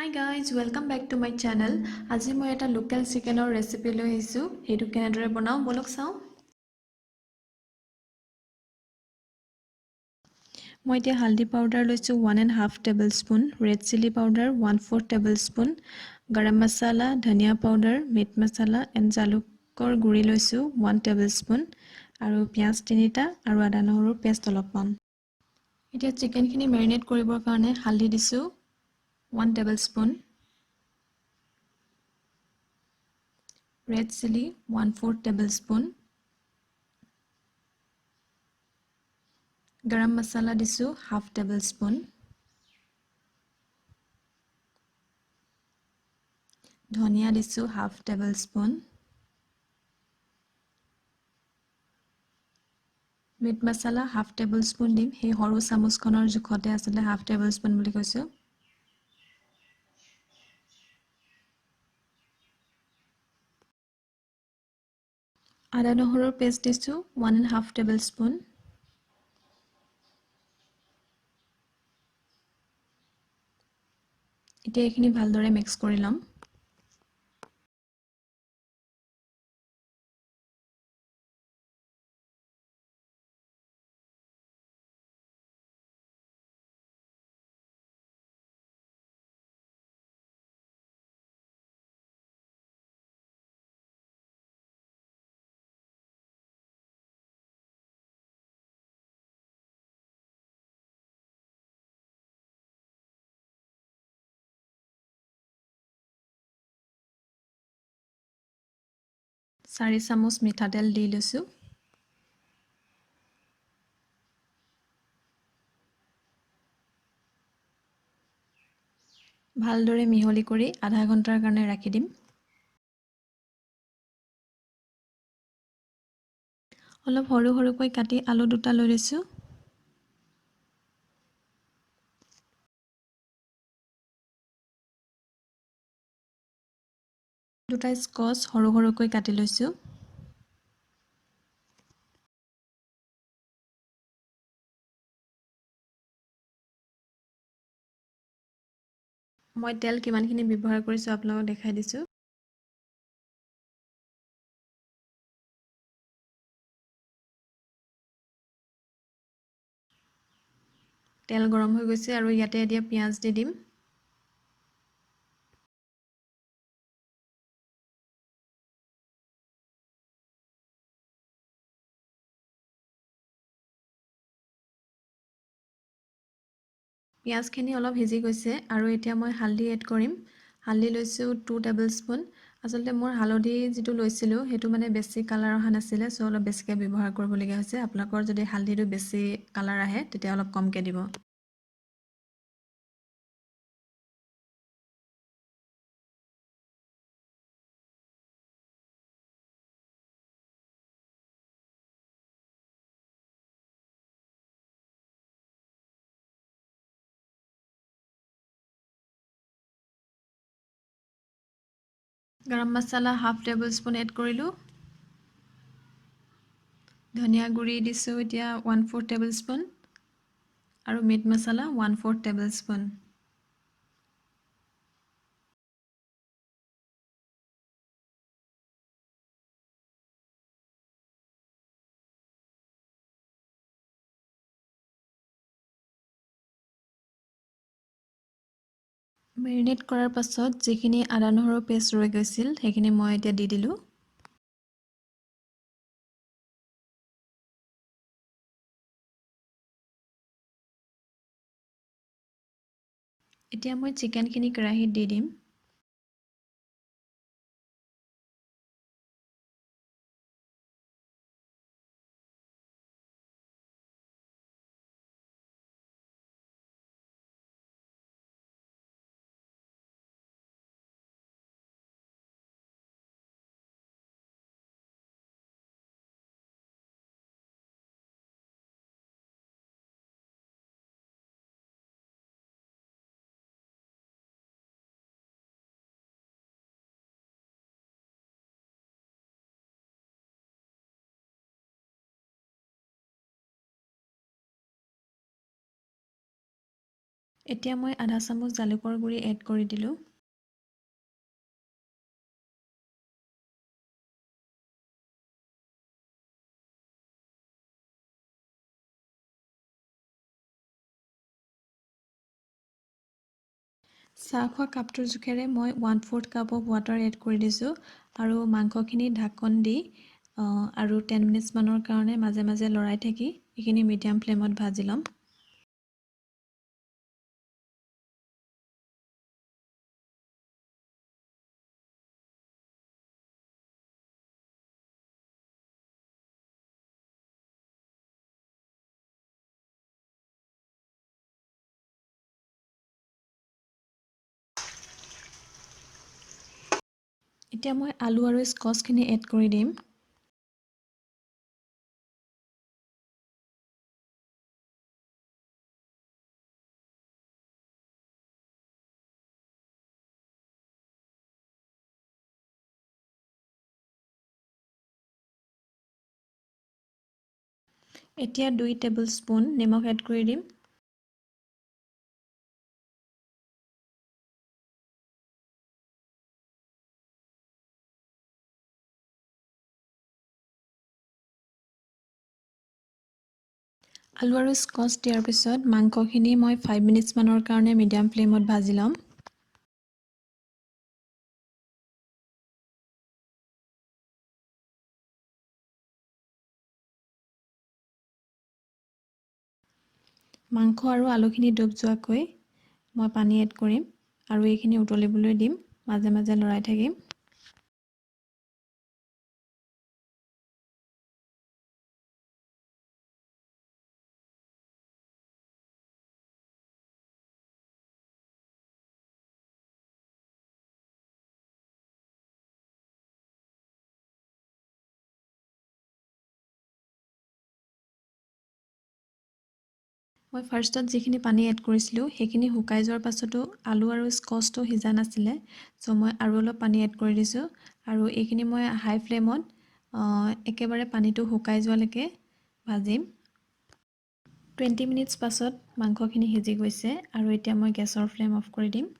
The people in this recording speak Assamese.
Hi guys, welcome back to my channel. আজি মই এটা লোকেল চিকেনৰ ৰেচিপি লৈ আহিছোঁ। সেইটো কেনেদৰে বনাওঁ ব'লক চাওঁ। মই এতিয়া হালধি পাউডাৰ লৈছোঁ 1.5 table spoon, red chilli powder 1/4 table spoon, garam masala, dhania powder, meat masala and জালুকৰ গুড়ি লৈছোঁ 1 টেবুল স্পুন আৰু পিঁয়াজ 3টা আৰু আদা নহৰুৰ পেষ্ট অলপমান। এতিয়া চিকেনখিনি মেৰিনেট কৰিবৰ কাৰণে হালধি দিছোঁ 1 table spoon, red chilli 1/4 table spoon, garam masala দিছোঁ 1/2 টেবুল স্পুন, ধনিয়া দিছোঁ 1/2 table spoon, meat masala 1/2 table spoon দিম। সেই সৰু চামুচখনৰ জোখতে আচলতে 1/2 টেবুল স্পুন বুলি কৈছোঁ। আদা নহৰুৰ পেষ্ট দিছোঁ 1.5 টেবুল স্পুন। এতিয়া এইখিনি ভালদৰে মিক্স কৰি ল'ম। চাৰি চামুচ মিঠাতেল দি লৈছোঁ। ভালদৰে মিহলি কৰি আধা ঘণ্টাৰ কাৰণে ৰাখি দিম। অলপ সৰু সৰুকৈ কাটি আলু 2টা লৈ লৈছোঁ। দুটা স্কচ সৰু সৰুকৈ কাটি লৈছোঁ। মই তেল কিমানখিনি ব্যৱহাৰ কৰিছোঁ আপোনালোকক দেখাই দিছোঁ। তেল গৰম হৈ গৈছে আৰু ইয়াতে এতিয়া পিঁয়াজ দি দিম। পিঁয়াজখিনি অলপ সিজি গৈছে আৰু এতিয়া মই হালধি এড কৰিম। হালধি লৈছোঁ 2 টেবুল স্পুন। আচলতে মোৰ হালধি যিটো লৈছিলোঁ সেইটো মানে বেছি কালাৰ অহা নাছিলে, চ' অলপ বেছিকৈ ব্যৱহাৰ কৰিবলগীয়া হৈছে। আপোনালোকৰ যদি হালধিটো বেছি কালাৰ আহে তেতিয়া অলপ কমকৈ দিব। Garam masala 1/2 table spoon add কৰিলোঁ। ধনিয়া গুড়ি দিছোঁ এতিয়া 1/4 টেবুল স্পুন আৰু meat masala 1/4 table spoon. Marinate কৰাৰ পাছত যিখিনি আদা নহৰু পেষ্ট ৰৈ গৈছিল সেইখিনি মই এতিয়া দি দিলোঁ। এতিয়া মই চিকেনখিনি কেৰাহীত দি দিম। এতিয়া মই আধা চামুচ জালুকৰ গুড়ি এড কৰি দিলোঁ। চাহ খোৱা কাপটোৰ জোখেৰে মই 1/4 কাপ অফ ৱাটাৰ এড কৰি দিছোঁ আৰু মাংসখিনি ঢাকন দি আৰু 10 মিনিটছমানৰ কাৰণে মাজে মাজে লৰাই থাকি এইখিনি মিডিয়াম ফ্লেমত ভাজি ল'ম। এতিয়া মই আলু আৰু স্কচখিনি এড কৰি দিম। এতিয়া 2 টেবুল স্পুন নিমখ এড কৰি দিম। আলু আৰু স্কচ দিয়াৰ পিছত মাংসখিনি মই 5 মিনিটছমানৰ কাৰণে মিডিয়াম ফ্লেমত ভাজি ল'ম। মাংস আৰু আলুখিনি ডুব যোৱাকৈ মই পানী এড কৰিম আৰু এইখিনি উতলিবলৈ দিম, মাজে মাজে লৰাই থাকিম। মই ফাৰ্ষ্টত যিখিনি পানী এড কৰিছিলোঁ সেইখিনি শুকাই যোৱাৰ পাছতো আলু আৰু স্কচটো সিজা নাছিলে, চ' মই আৰু অলপ পানী এড কৰি দিছোঁ আৰু এইখিনি মই হাই ফ্লেমত একেবাৰে পানীটো শুকাই যোৱালৈকে ভাজিম। 20 মিনিটছ পাছত মাংসখিনি সিজি গৈছে আৰু এতিয়া মই গেছৰ ফ্লেম অফ কৰি দিম।